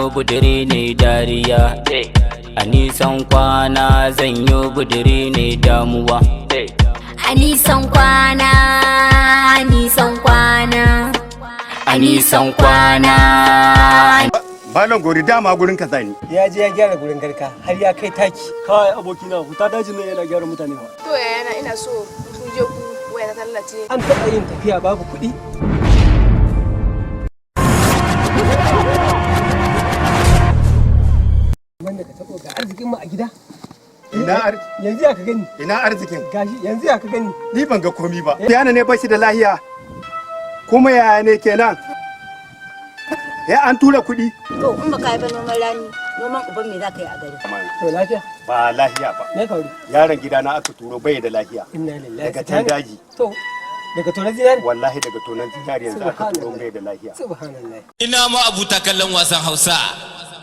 yi budiri ne dariya. A nisan kwana zan yi budiri ne damuwa. A nisan kwana, nisan kwana. A nisan kwana. Malam Gori, dama gurin ka zani. Ya je ya gyara gurin garka har ya kai taki. Kai abokina, huta dajin nan yana gyara mutane fa. To yayana, ina so in kun je ku waya ta tallace. An taɓa yin tafiya babu kuɗi? Wanda ka taɓo ga arzikin mu a gida. Ina Yanzu ya ka gani? Ina arzikin? Gashi, yanzu ya ka gani? Ni ban ga komi ba. Yana ne bashi da lahiya. Kuma yaya ne kenan? Ya an tura kuɗi. To in baka yi ba noman rani, noman uban me za ka yi a garin? To lafiya? Ba lahiya ba. Me faru? Yaron gidana aka turo bai da lahiya. Inna lillahi. Daga can daji. To daga tonar zinari? Wallahi daga tonan zinari yanzu aka turo bai da lahiya. Subhanallah. Ina ma abuta kallon wasan Hausa.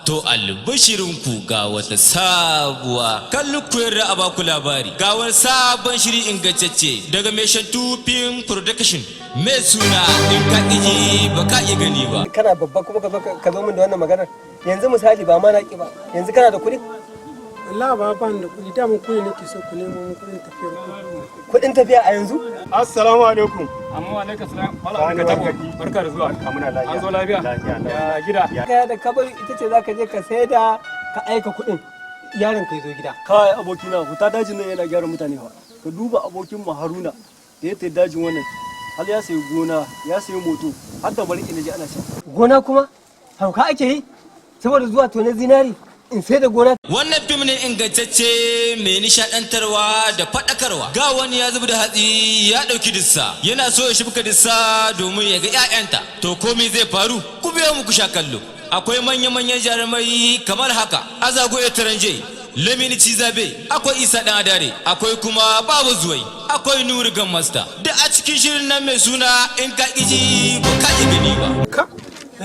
To albashirinku, ga wata sabuwa. Kallu ku yarda a baku labari. Ga wani sabon shiri ingantacce daga mai Shantu Film Production. Mai suna "In Ka Ƙiji Ba Ka Ƙi Gani Ba". Kana babba kuma ka zo min da wannan maganar. Yanzu misali, ba ma na ki ba, yanzu kana da kuɗi? Allah ba ban da kuɗi, dama kuɗi nake so ku nemo mun kuɗin tafiyar ku. Kuɗin tafiya a yanzu? Assalamu alaikum. Amma alaikum salam. Sani Wargadi. Barka da zuwa. Muna lafiya. An zo lafiya? Lafiya. Ya gida? Kaya da kabari ita ce zaka je ka saida ka aika kuɗin yaron ka ya zo gida. Kai abokina, huta dajin nan yana gyara mutane fa. Ka duba abokin mu Haruna da ya tafi dajin wannan. Har ya sayi gona, ya sayi moto, har da mariki na ji ana sha. Gona kuma? Hauka ake yi? Saboda zuwa tonar zinari in sai da gona? Wannan fim ne ingantacce mai nishadantarwa da faɗakarwa. Ga wani ya zubi da hatsi ya ɗauki dissa, yana so ya shibka dissa domin ya ga 'ya'yanta. To komai zai faru, ku biyo mu ku sha kallo. Akwai manya-manyan jarumai kamar haka: Azago Etaranje, Lamini Cizabe, akwai Isa Dan Adare, akwai kuma Babu Zuwai, akwai Nuri Gan Master. Duk a cikin shirin nan mai suna "In Ka Ƙiji Ba Ka Ƙi Gani Ba". Ka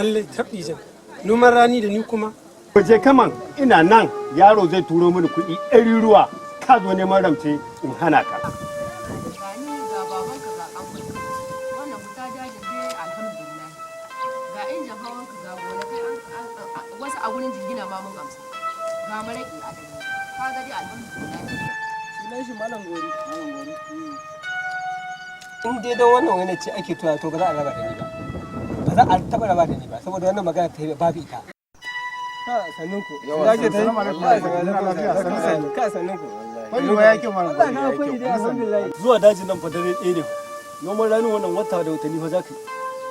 lalle taɓi jan. Noman rani da ni kuma. Je kaman ina nan, yaro zai turo mini kuɗi ɗari ruwa, ka zo neman ramce in hana ka. Gani ga babanka ga ƙanwarka. Wannan fita dajin dai alhamdulillah. Ga injin hawanka, ga gonakai wasu a wurin jingina ma mun amsa. Ga maraƙi a gari. Ka ga dai alhamdulillah. Sunan shi Malam Gori. Malam Gori. In dai don wannan wani ce ake tuya, to ba za a raba da ni ba. Ba za a taɓa raba da ni ba saboda wannan magana ta babu ita. Ha, sannun ku. Yawa, Ya ke ta yi? salamu alaikum. Ka sannun ku. Fari wa yake, Malam Allah ka fari dai, alhamdulillah. Zuwa dajin nan fa dare ɗaya ne. Noman rani wannan wata da watanni fa za ka yi.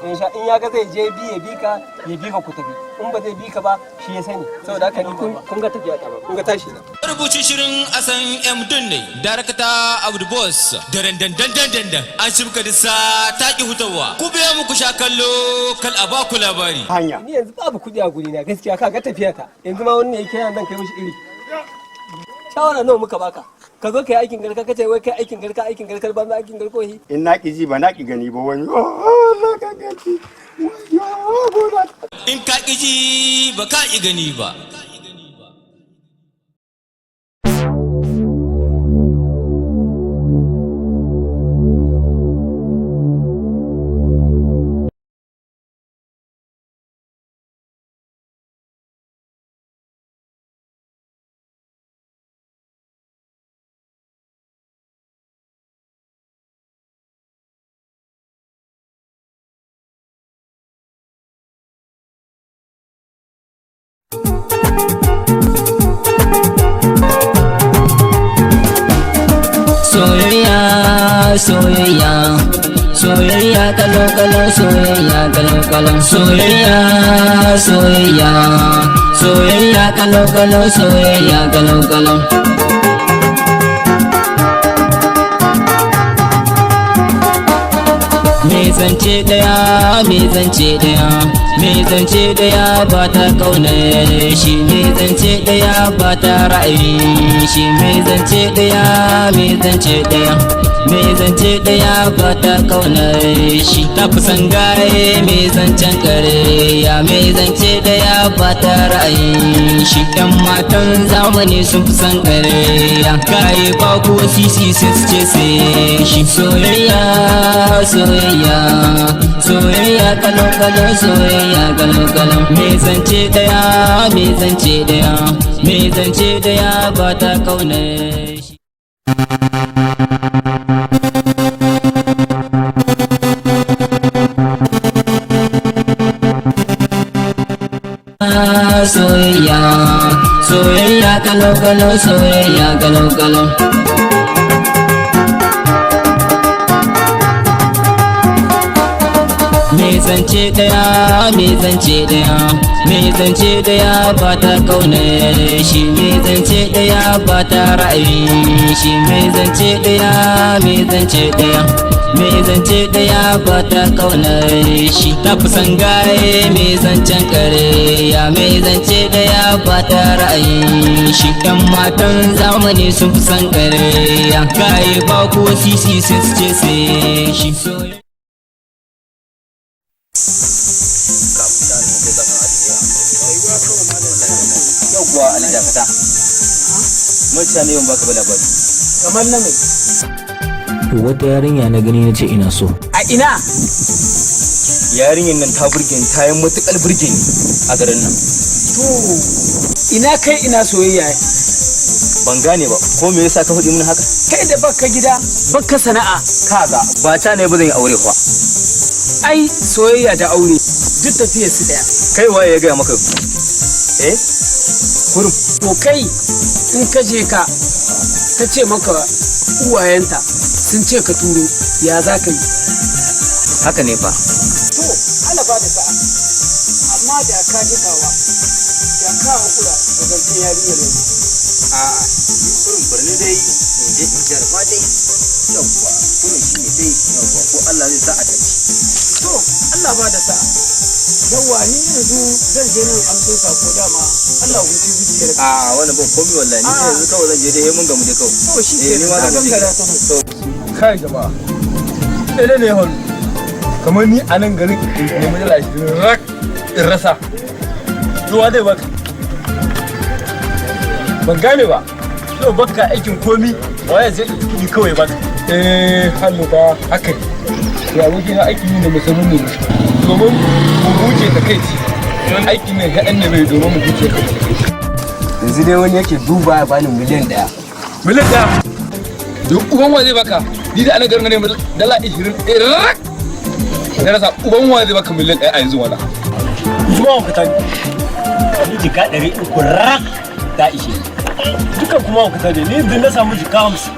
In sha in ya ga zai je bi ya bi ka, ya bi ka ku tafi. In ba zai bi ka ba, shi ya sani. Saboda haka ni kun ga tafiya ta ba, kun ga tashi na. Marubucin shirin Asan M Dunne, darakta Abdu Boss, daren dan dan dan dan dan an shibka dissa ta ki hutawa. Ku biya mu ku sha kallo, kal a ba ku labari. Hanya. Ni yanzu babu kuɗi a guri na gaskiya, ka ga tafiya ta. Yanzu ma wani ne yake yana zan kai mishi iri. Shawara nawa muka baka? Ka zo ka yi aikin garka, kace wai kai aikin garka, aikin garkar banza, aikin garkohi. In na ƙi ji ba na ƙi gani ba, wani Allah ka gaji. Wayo gona. "In Ka Ƙi Ji Ba Ka Ƙi Gani Ba". Soyayya, soyayya, soyayya kalau kalau, soyayya kalau kalau, soyayya, soyayya, soyayya kalau kalau, soyayya kalau kalau. Me zance daya, me zance daya, me zance daya ba ta kaunar shi, me zance daya ba ta ra'ayin shi, me zance daya, me zance daya, me zance daya ba ta kaunar shi. Ta fi san gaye me zancen kare ya, me zance daya ba ta ra'ayin shi. Yan matan zamani sun fi san kare ya, gaye ba ko sisi sai su ce sai shi. Soyayya, soyayya. Soyayya, soyayya kalau kalau, soyayya kalau kalau. Me zance daya, me zance daya, me zance daya ba ta kaunar shi. Soyayya, soyayya kalau kalau, soyayya kalau kalau. Me zance daya, me zance daya, me zance daya ba ta kaunar shi. Me zance daya ba ta ra'ayin shi. Me zance daya, me zance daya, me zance daya ba ta kaunar shi. Ta fi son gaye me zancen kare ya. Me zance daya ba ta ra'ayin shi. Yan matan zamani sun fi son kare ya. Gaye ba ko sisi sai su ce sai shi. Yauwa Ali, dakata. Mun ne ban baka ba labari. Kamar na mai? Wata yarinya na gani na ce ina so. A ina? Yarinyar nan ta burge ni, ta yi matuƙar burge ni a garin nan. To, ina kai ina soyayya? Ban gane ba, ko me yasa ka faɗi min haka? Kai da baka gida, baka sana'a. Kaga, ba ta ne ba zan yi aure kuwa. Ai soyayya da aure duk tafiyar su daya. Kai, waye ya gaya maka? Eh, kurum. To kai, in ka je ka ta ce maka uwayenta sun ce ka turo, ya za ka yi? Haka ne fa. To, Allah ba da sa'a. Amma da ka ji tawa, da ka hakura da zancen yarinyar yanzu. A'a, ni kurum birni dai in je in jarba dai. Yawwa, kurum shi ne dai, yawwa, ko Allah zai sa a dace. To, Allah ba da sa'a. Yawwa, ni yanzu zan je nan amso sako dama. Allah huci zuciyar ka. A wannan ban komi wallahi, ni yanzu kawai zan je dai mun gamu dai kawai. To shi Eh, ke ni ma na zan je. gangara ta nan. Kai jama'a, ɗaya ne hol kamar ni a nan garin in nemi dala 20 rak in rasa ruwa zai baka. Ban gane ba, yau baka aikin komi, waye zai ɗauki kuɗi kawai baka? Eh, hallo ba haka ne. To aboki na, aikin yi ne musamman ne domin mu huce ta kai ci aikin ne kaɗan ne mai domin mu huce kai. Yanzu dai wani yake duba ya bani miliyan 1. Miliyan 1 duk uban wa zai baka? Ni da ana garin ne dala 20 rak na rasa, uban wa zai baka miliyan 1 a yanzu wala? Kuma wa ka ni jika 300 rak ta ishe ni. Dukan kuma wa ka ni yanzu na samu jika 50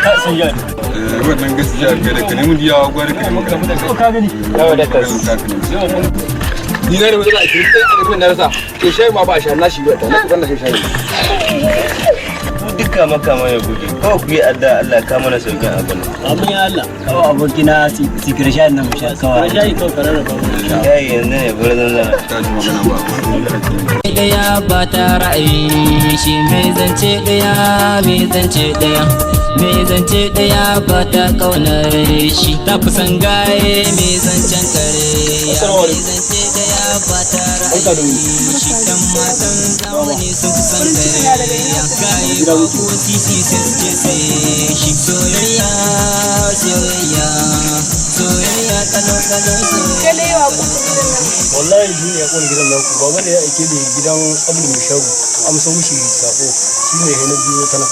ta isan yaro. Wannan gaskiya ga da ka nemi diya gwara ka nemi Ko ka gani? Yawa da kas ni na da dala 20 ɗaya a garin na rasa ke shayi ma ba a sha na shi ba ta na kuban na shayi. Ku duka maka mai guje. Kawai ku yi addu'a Allah ka mana sauƙin abin. Amin ya Allah. Kawai abokina, sikir shayin nan mu sha kawai. Shayi kawai ka rarraba mu sha. Yayi yanzu ne burzan zana. Ta ji magana ba. Daya ba ta ra'ayin shi. Mai zance daya, mai zance daya, mai zance daya ba ta kaunar shi. Ta fi son gaye mai zancen kare ya. Mai zance daya ba ta ra'ayin shi. Dan matan zamani sun fi son kare ya. Gaye ba ko sisi sai su ce sai shi. Soyayya, soyayya, soyayya kalau kalau, soyayya. Wallahi ni ne ya kone gidan naku. Baba da ya aike ni gidan Abdu mai shago amsa mushi sako, shine na biyo ta nan.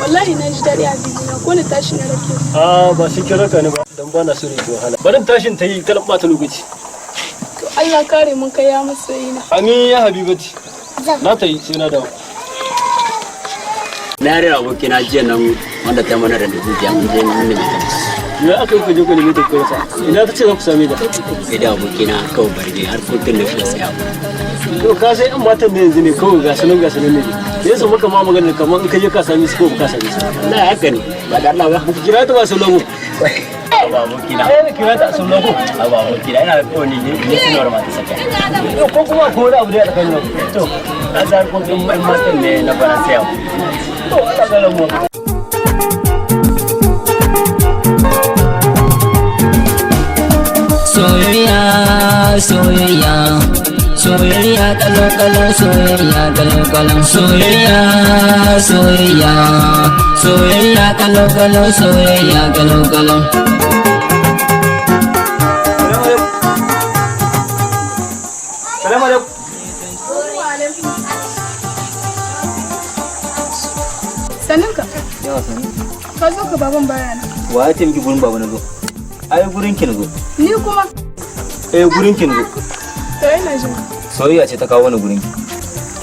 Wallahi na ji daɗi a bibina ko na tashi na rake. A ba sai kin raka ni ba, dan ba na so ne ki wahala. Barin tashin ta yi kalan ɓata lokaci. To Allah kare mun kai ya masoyina. Amin ya habibati. Na ta yi sai na dawo. Na rera abokina jiya nan wanda ta mana da dubu jiya, mun je mun nemi ta. Me aka yi kuka je ku nemi ta kuka rasa? Ina ta ce za ku same ta? Sai da abokina kawai barge har kotun da shi saya. To ka sai yan matan da yanzu ne kawai ga sunan ga sunan ne. Da yasa muka ma magana kamar in ka je ka same su ko ba ka same su. Wallahi haka ne, ba da Allah ba. Ku kira ta ba su lagu. Ba abokina. Eh, kira ta su lagu. Ba abokina, ina da kawai ne suna mata saka. Ko kuma ko wani abu da ya tsakanin ku. To, ka san harkokin yan matan ne na bana saya. To Allah ga mu. Soyayya, soyayya, soyayya kalau kalau, soyayya kalau kalau, soyayya, soyayya, soyayya kalau kalau, soyayya kalau kalau. Sannin ka. Yawa sani. Ka zo ka baban baya na. Wa ya taimaki gurin baba na zo? Ai gurin ki na zo. Ni kuma? Eh, gurin ki na zo. To, ina jin. Soyayya ce ta kawo ni gurin ki.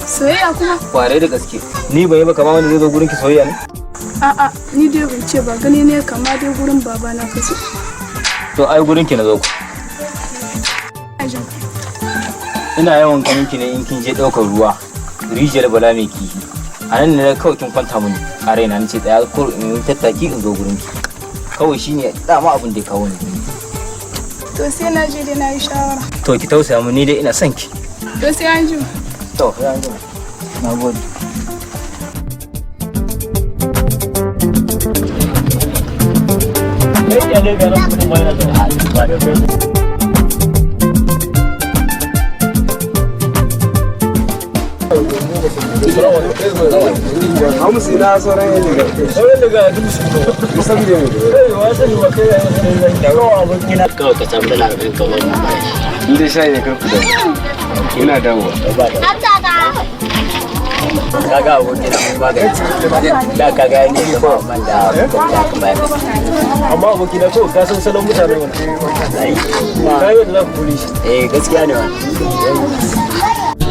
Soyayya kuma? Kwarai da gaske. Ni ban yi ba kama wani zai zo gurin ki soyayya ne? A'a, ni dai ban ce ba, gani ne kama dai gurin baba na ka zo. To, ai gurin ki na zo ku. Ina jin ka. Ina yawan ganin ki ne in kin je ɗaukar ruwa. Rijiyar Bala mai kifi. A nan ne kawai kin kwanta mini a raina, ni ce tsaya ko in yi tattaki in zo gurin ki. Kawai shine dama abin da ya kawo ni gurin ki. To, sai na je dai na yi shawara. To, ki tausaya mu, ni dai ina son ki. To, sai an jima. To, ya jima. Na gode. Hamsi na sauran yin liga. Sauran liga duk su ne. Musamman ne. Kai wa sani ba kai ya yawa abokina. Kawai ka samu dala 40 ka ba mu bashi. In dai shayi ne, karku da. Ina dawowa. Kaga abokina, mun magance da ka ga ni da man da da ka bayar. Amma abokina, ko ka san salon mutanen wannan. Ka yi yadda za ku kure shi. Eh, gaskiya ne wannan.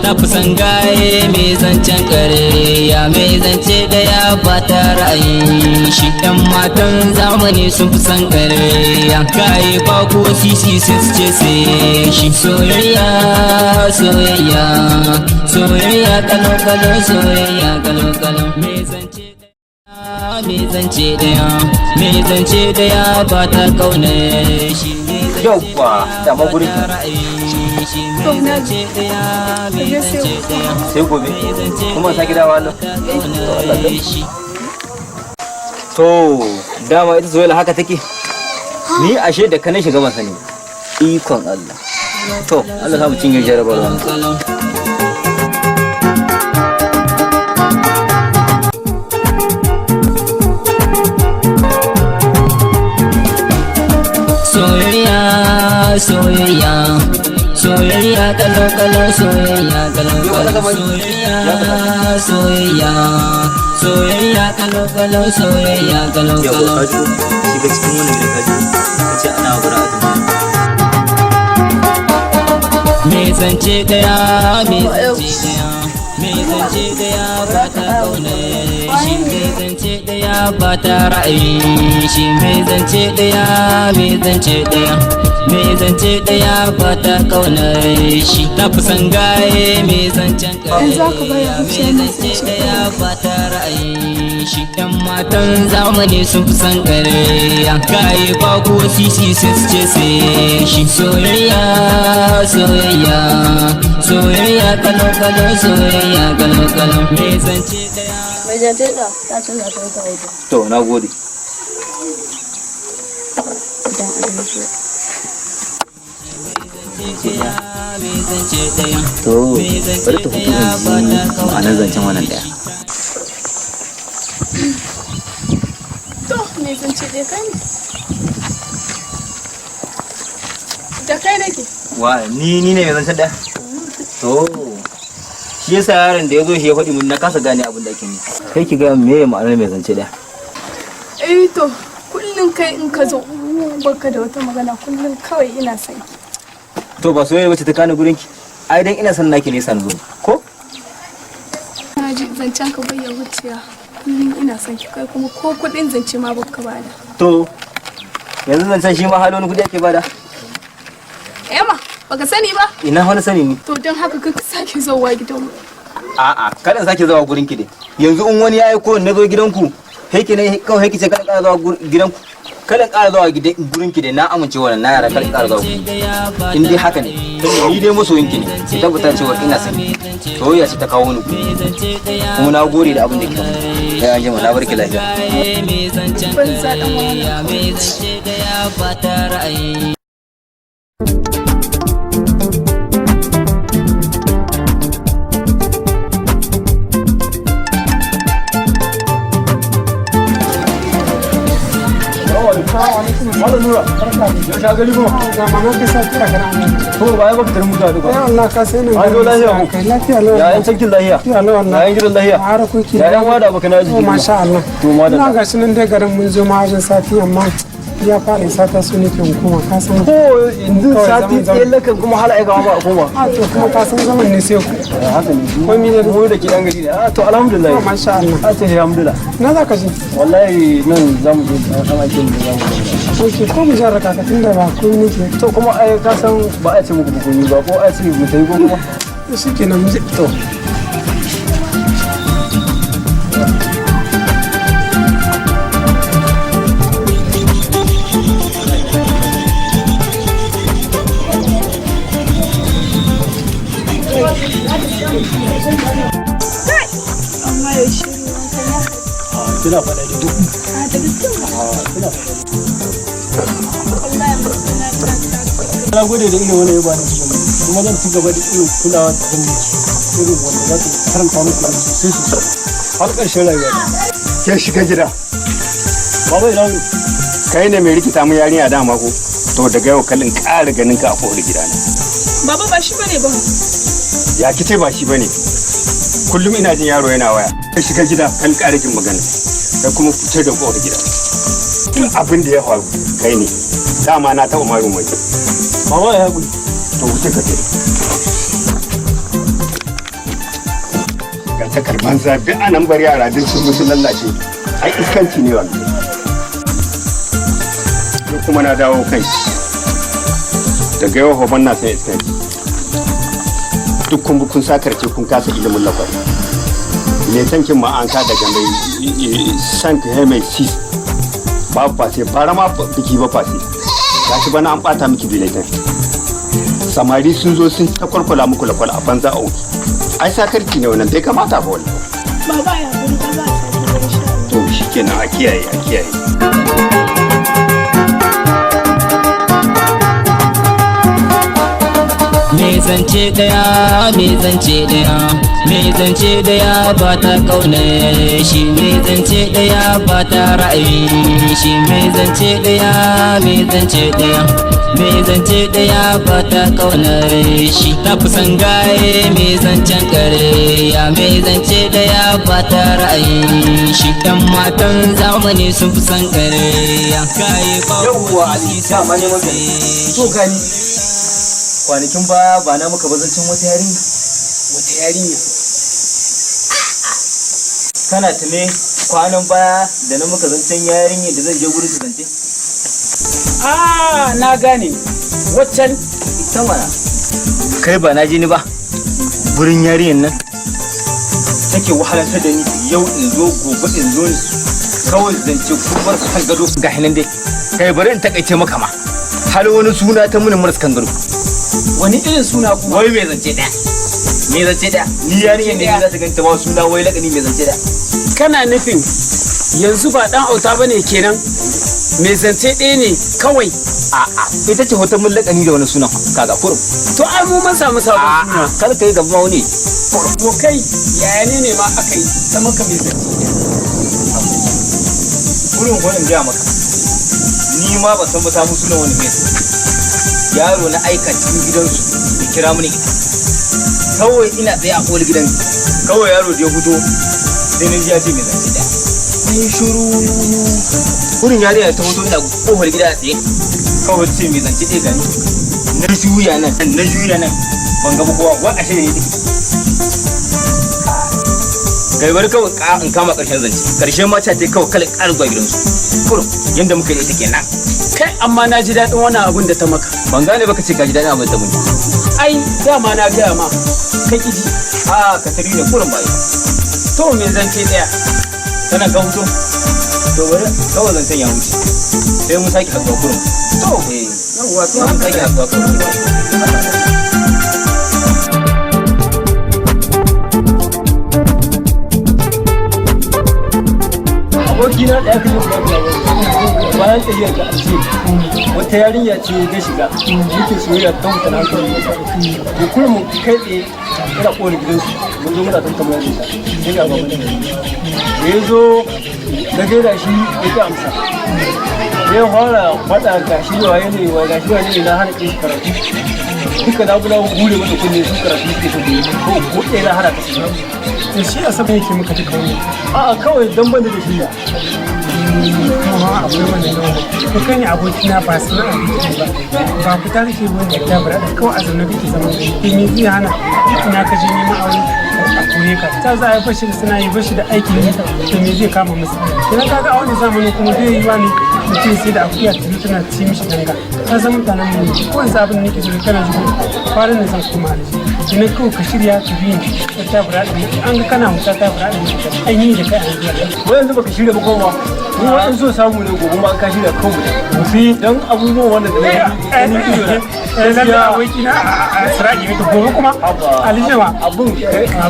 Tafi san gaye mai zancen kare ya mai zance daya ba ta ra'ayin shi. Ɗan matan zamani sun fi san kare ya gaye ba ko sisi sai su ce sai shi. Soyayya, soyayya, soyayya kalo kalo, soyayya kalo kalo. Mai zance daya, mai zance daya, mai zance daya ba ta kauna shi. Yauwa, dama gurin ki. To, na ji. Ka je sai. Sai gobe. Kuma sake dawowa nan. To, Allah kai. To, dama ita soyayya haka take. Ni ashe da kanin shiga ban sani. Ikon Allah. To, Allah sa mu cinye jarabawar wannan. Soyayya, soyayya, soyayya kalo kalo, soyayya kalo kalo, soyayya, soyayya, soyayya kalo kalo, soyayya kalo kalo. Shiga cikin wannan gidan kaji ka ce ana gura a. Me zance daya, me zance daya, me zance daya ba ta kauna shi, me zance daya ba ta ra'ayi shi, me zance daya, me zance daya, me zance daya ba ta kauna shi. Ta fi san gaye mai zancen In za ka bayar kare zuciya mai mai zance zance daya ba ta ra'ayi shi. Ɗan matan zamani sun fi san kare gaye ba ko sisi sai su ce sai shi. Soyayya, soyayya, soyayya kalo kalo, soyayya kalo kalo, mai zance daya. Mai zance da ta canza ta wata waje. To, na gode. Idan abinci. To, bari ta fito in ji ma'anar zancen wannan daya. To, mai zance ɗaya kai ne. Da kai nake. Wa, ni ne mai zancen daya? To, shi yasa yaron da ya zo shi ya faɗi mun na kasa gane abin da ake nufi. Kai ki ga me ma'anar mai zance daya? Eh to, kullum kai in ka zo baka da wata magana, kullum kawai ina son ki. To, ba soyayya bace ta kani gurin ki. Ai dan ina son naki ne san zo. Ko? Na ji zancen ka bai ya wuciya. Kullum ina son ki, kai kuma ko kuɗin zance ma baka bada. To, yanzu zancen shi ma halon kuɗi ake bada. Ema, baka sani ba? Ina wani sani ni? To, don haka ka sake zowa gidanmu. A'a, kada in sake zuwa gurin ki dai. Yanzu in wani ya aiko na zo gidanku, heki ne kawai heki ce kada ƙara zuwa gidanku. Kada in ƙara zuwa gurin ki dai, na amince wannan, na yara kada in ƙara zuwa gurin ki. In dai haka ne, tunda ni dai masoyin ki ne, ki tabbata cewa ina son ki. Soyayya ce ta kawo ni guri. Kuma na gode da abin da kika mun. Ya an jima, na barki lafiya. Banza ɗan wahala. Mai zance daya ba ta ra'ayi. Malam Nura, ya sha gari kuma. Ga mama ka sa kira kana nan. To ba ya baka tarin mutane ba. Eh Allah ka sai nan. An zo lafiya ko? Kai lafiya lau. Ya yan cankin lafiya. Lafiya lau wallahi. Ya yan gidan lafiya. Harakoki. Ya yan wada baka na jiki. To masha Allah. To madalla. Ina ga shi nan dai garin mun zo ma wajen sati amma ya fara isa ta su nake hukuma ka san. Ko yanzu sati ɗaya lakan kuma hala aika ma a koma. A to kuma ka san zaman ne sai ku. Haka ne. Komi ne mu da ke dan gari ne. A to alhamdulillah. To masha Allah. A to alhamdulillah. Na za ka je? Wallahi nan za mu je an ake mu za mu je. Ok ko mu jarraka ka tunda ba komai nake. To kuma ai ka san ba a ce muku komai ba ko a ce mu tayi ko kuma. Shi kenan mu je. To. Amma yaushe ruwan kan ya Kina faɗa da duk. A da gaske ba. Kina faɗa. Wallahi mutum na ta Na gode da irin wani yaba da kika mun. Kuma zan ci gaba da irin kulawa da zan miki. Irin wanda za ta karanta miki rai sosai sosai. Har ƙarshen rayuwa. Ke shiga gida. Baba ina wuni. Kai ne mai rikita mu yarinya dama ko? To daga yau kalin ƙara ganin ka a kofar gidana. Baba ba shi bane ba. Ya kice ba shi bane. Kullum ina jin yaro yana waya. Ka shiga gida kan ƙara jin magana. Kai kuma fice da kofar gida. Duk abin da ya faru kai ne. Dama na taɓa marin waje. Baba ya haƙuri. To wuce ka je. Ga takar banza duk anan bar yara duk sun musu lallace. Ai iskanci ne wannan. Ni kuma na dawo kai. Daga yau hoban na san iskanci. Duk kun bi kun sakarce kun kasa ilimin lakwai. Letankin ma an sa daga mai sank mai sis. Babu fase bara ma biki ba fase. Gashi bana an bata miki biletan. Samari sun zo sun ta kwalkwala muku lakwal a banza a wuki. Ai sakarci ne wannan bai kamata ba wannan. Baba ya haƙuri ba za a sake ba insha Allah. To shikenan a kiyaye a kiyaye. Me zance daya, me zance daya, me zance daya ba ta kaunar shi, me zance daya ba ta ra'ayin shi, me zance daya, me zance daya, me zance daya ba ta kaunar shi. Ta fi son gaye me zancen kare ya, me zance daya ba ta ra'ayin shi. Yan matan zamani sun fi son kare ya. Gaye ba Yawwa Ali dama neman ka. To gani. Kwanakin baya ba na muka bazancin wata yarinya. Wata yarinya. Kana tune kwanan baya da na muka zancen yarinya da zan je gurin ta zance. Ah, na gane. Waccan ita mana. Kai ba na je ni ba. Gurin yarinyar nan. Take wahalantar da ni yau in zo gobe in zo ni. Kawai zance ko marasa kan gado ga hinan dai. Kai bari in takaice maka ma. Har wani suna ta muni marasa kan gado. Wani irin suna kuma? Wai mai zance ɗaya. Mai zance ɗaya. Ni yarinyar ne za ta ganta ma suna wai lakani mai zance ɗaya. Kana nufin yanzu ba dan auta bane kenan? Mai zance ɗaya ne kawai. A'a ita ce hoton mun lakani da wani sunan kaga kurum. To ai mu mun samu sabon suna. Kar ka yi gaba ma wani. To kai yaya ne ne ma aka yi ta maka mai zance ɗaya? Kurum ko in gaya maka. Ni ma ban san ba samu sunan wani mai. Yaro na aika cikin gidansu ya kira mini ita. Kawai ina tsaye a kowar gidan kawai yaro da ya fito sai na ji ya ce mai zance ɗaya. Sai shuru wurin yarinya ta fito ina kofar gida a tsaye kawai ce mai zance ɗaya gani. Na juya nan na juya nan ban ga ba kowa wa ashe ne take. Kai bari kawai in kama ƙarshen zance ƙarshen ma ce kawai kala ƙara zuwa gidansu. Kurum yanda muka yi ita kenan. Kai amma na ji daɗin wannan abun da ta maka. Ban gane ba ka ce ka ji daɗin abin da ta mun. Ai dama na gaya ma ka ƙi ji. A ka tari ne kurum ba yi. To me zance ɗaya. Tana ka huto? To bari kawai zancen ya wuce. Sai mun sake haɗuwa kurum. To. Eh. Yawwa to Mun sake haɗuwa kurum. Abokina da ya fi yin bayan tsayiyar da ake wata yarinya ce ta shiga yake soyayya ta mutan hankali to kullum kai tsaye ina kone gidansu mun zo muna tantamar da ita sai ga baban da ya zo na gaida shi ya ki amsa Ya fara faɗa ga shi waye ne wa ga shi waye ne na hana shi karatu. Duka na bula hure mata kunne su karatu suke so yi ko ɗaya na hana ta su. To shi a sabon yake muka duka wannan. A'a kawai dan ban da shi ne. Kuma akwai wannan yawan. Ko kan yi abokina ba sana'a kake ba. Ba fita kake wani da bara da kawai a zaune kake zaman gari. To me zai hana ina ka je neman aure a kore ka. Ta za a yi bashi da sana'a yi bashi da aikin yi to me zai kama masa. Idan ka ga a wannan zamanin kuma bai yiwa ne mutum sai da akuya tulu tana ci mishi danga. Ka san mutanen mu ne ko yanzu abin da nake so kana ji kwanan nan zan koma alji. Idan kawai ka shirya ka bi ni ta bara ɗin an ga kana wuta ta bara ɗin an yi da kai an zuwa. Wai yanzu baka shirya ba kowa. Ni wa'in so samu ne gobe ma an ka shirya kawai mu tafi dan abubuwan wanda da na yi ido na. Lalle abokina a siraki ne gobe kuma aljima abun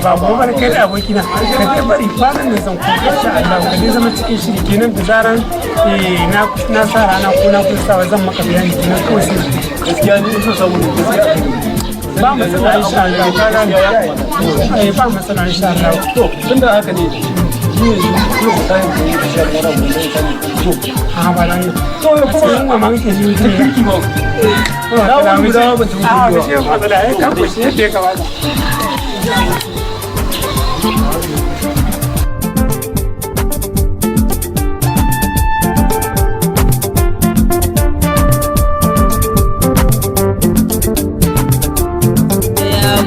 ba gobe ba kai da abokina ka dai bari kwanan nan zan koma insha Allah ka dai zama cikin shiri kenan da zaran na sa rana ko na kusa zan maka bayani kenan kawai sai gaskiya ni in so samu ne gaskiya ba matsala insha Allah ka gane eh ba matsala insha Allah to tunda haka ne ni yanzu ko ku tashi ku yi tafiya ko na mun zai sani to a ba nan to kuma yunwa ma kake ji ta kirki ba na wani guda ban ci a ba shi matsala ai ka kushi yadda ya kamata.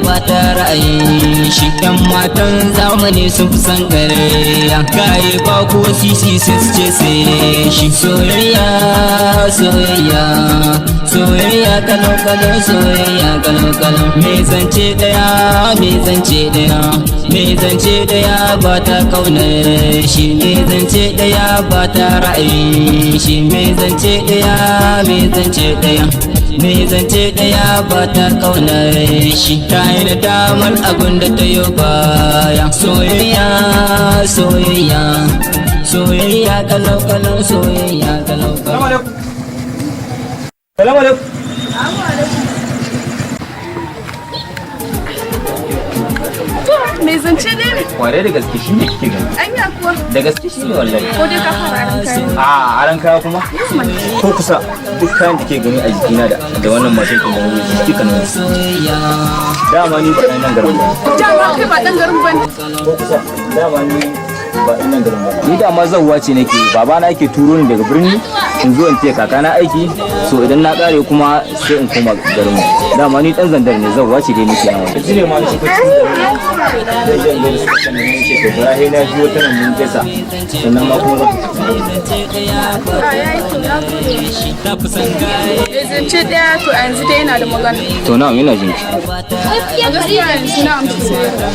Ba ta ra'ayin shi ɗan matan zamani sun fi son ƙarya gaye ba ko sisi sai su ce sai shi soyayya soyayya soyayya kalau kalau soyayya kalau kalau me zance daya me zance daya me zance daya ba ta kaunar shi me zance daya ba ta ra'ayin shi me zance daya me zance daya me zance daya ba ta kaunar shi ta yi da damar abin da ta yi baya soyayya soyayya soyayya kalau kalau soyayya kalau kalau. Salamu alaikum. To me zance ne ne? Kware da gaske shi ne kike gani. Anya kuwa. Da gaske shi ne wallahi. Ko dai ka fara aran kaya? A aran kaya kuma? Ko kusa duk kayan da ke gani a jikina da wannan mashin ɗin da na wuce duka nan. Dama ni ba ɗan nan garin ba. Dama kai ba ɗan garin ba ne. Ko kusa dama ni ba ɗan nan garin ba. Ni dama zawwa ce nake babana yake turo ni daga birni in zo in taya kakana aiki so idan na kare kuma sai in koma garin mu. Dama ni ɗan zandar ne zawwa ce dai nake nan wajen. Yanzu ne ma na shiga cikin garin. Zai je in gaida su sannan mun ce to bara sai na biyo ta nan mun gaisa sannan ma kuma zan A yayi to na gode. Me zance ɗaya to a yanzu dai yana da magana. To na ina jin ki. A gaskiya yanzu na amsa soyayya.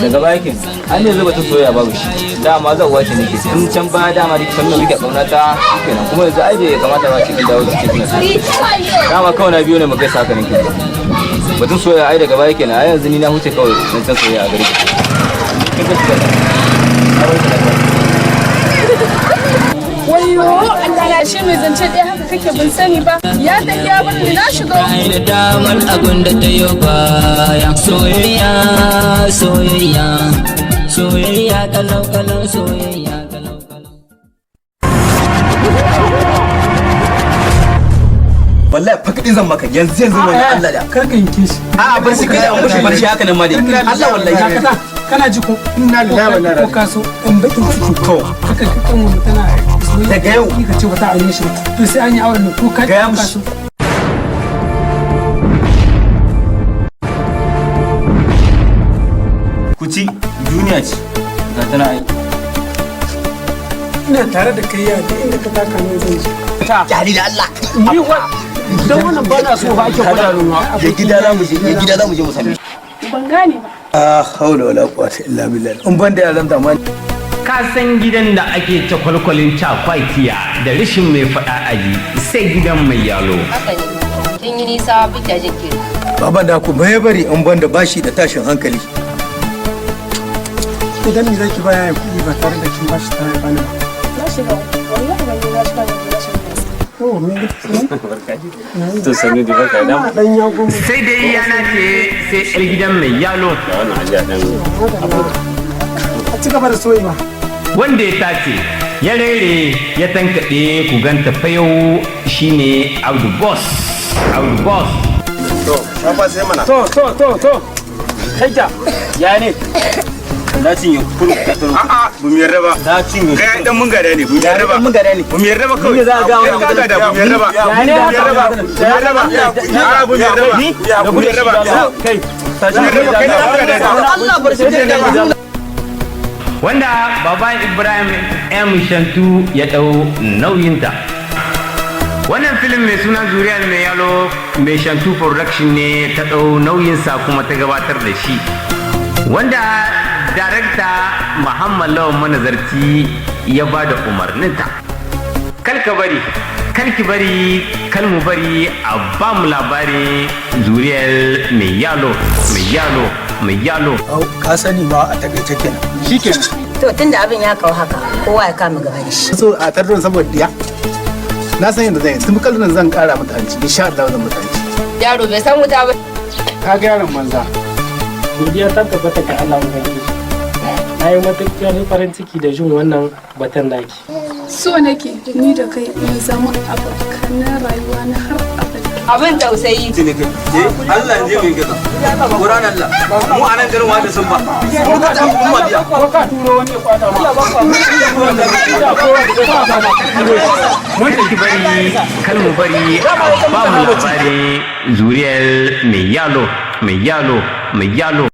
Daga baya ke an yanzu batun soyayya babu shi dama zan wace nake tun can baya dama duk sannan muke kauna ta kenan kuma yanzu ai bai kamata ba cikin dawo cikin kina so dama kawai na biyo ne mu gaisa haka nake batun soyayya ai daga baya kenan ai yanzu ni na huce kawai dan can soyayya a gare ki kin ga shiga Wayo Allah na shi mai zance ɗaya haka kake ban sani ba. Ya tafi ya bar ni na shiga. Ta yi da damar abin da ta yi baya soyayya soyayya soyayya kalau kalau soyayya kalau kalau. Wallahi fakadi zan maka yanzu yanzu wannan Allah da kar ka yanke shi. A'a bar shi kai an bar shi haka nan ma dai Allah wallahi. Dakata kana ji ko inna lillahi wa inna ko ka so in bakin ciki to haka ka kan mu tana daga yau ka ce ba ta aure shi to sai an yi auren ko ka Gaya musu. Ku ci duniya ce ga tana ai ina tare da kai ya duk inda ka taka nan zan je. Kyali da Allah. Ni wa dan wannan ba na so ba ake gwada ruwa. Ya gida za mu je ya gida za mu je mu same shi. Ban gane ba. La haula wala quwwata illa billah. In ban da yaran zamani. Ka san gidan da ake cakwalkwalin cakwakiya da rashin mai faɗa aji sai gidan mai yalo. Haka ne. Kin yi nisa bikya jin kiri. Baban da ku bai bari in ban da bashi da tashin hankali. Idan me zaki baya ya kuɗi ba tare da kin bashi tare bani ba. Na shiga wallahi ban yi na shiga ban yi na shiga. Oh, me To sannu da barka da dan ya goma. Sai dai yana ce sai yar gidan mai yalo. Wannan ajiya dan A ci gaba da soyewa. Wanda ya tace Ya rere ya tankaɗe ku ganta fayau shine Audu Boss. Audu Boss. To, shafa sai mana. To, to, to, to. Kai ya ne? Na cinye kuru. A'a, bu mu yarda ba. Na cinye. Kai dan mun gada ne, bu mu yarda ba. Mun gada ne. Bu mu yarda ba kawai. Ni za ga wannan ka gada, bu mu yarda ba. Ya ne Bu mu yarda ba. Bu mu yarda ba. A'a, bu mu yarda ba. Bu mu yarda ba. Kai, Bu mu yarda ba, kai dan mun gada ne. Allah bar shi da Wanda Baba Ibrahim M Shantu ya ɗau nauyinta. Wannan film mai suna Zuriyar Mai Yalo, Mai Shantu Production ne ta ɗau nauyinsa kuma ta gabatar da shi. Wanda darakta Muhammad Lawan Manazarci ya ba da umarninta. Kal ka bari, kal ki bari, kal mu bari a ba mu labari Zuriyar Mai Yalo, Mai Yalo, Mai Yalo. Ka sani ma a takaice kenan. Shikenan. To tunda abin ya kawo haka, kowa ya kama gaban shi. So a tarron saboda diya. Na san yadda zan yi, tun kallon zan kara mata hanci, insha Allah zan mata hanci. Yaro bai san wuta ba. Ka ga yaron banza. Godiya ta tabbata ga Allah Ubangiji. Na yi matuƙar farin ciki da jin wannan batun naki. So nake ni da kai mu zama abokanan rayuwa na har abada. Abin tausayi. Allah je mai gaza. Qur'an Allah. Mu anan garin wanda sun ba. Mu ka ta mu biya. Ko ka turo wani ya kwata ma. Mun ɗauki bari, kal mu bari a ba mu labari Zuriyar Mai Yalo, Mai Yalo, Mai Yalo.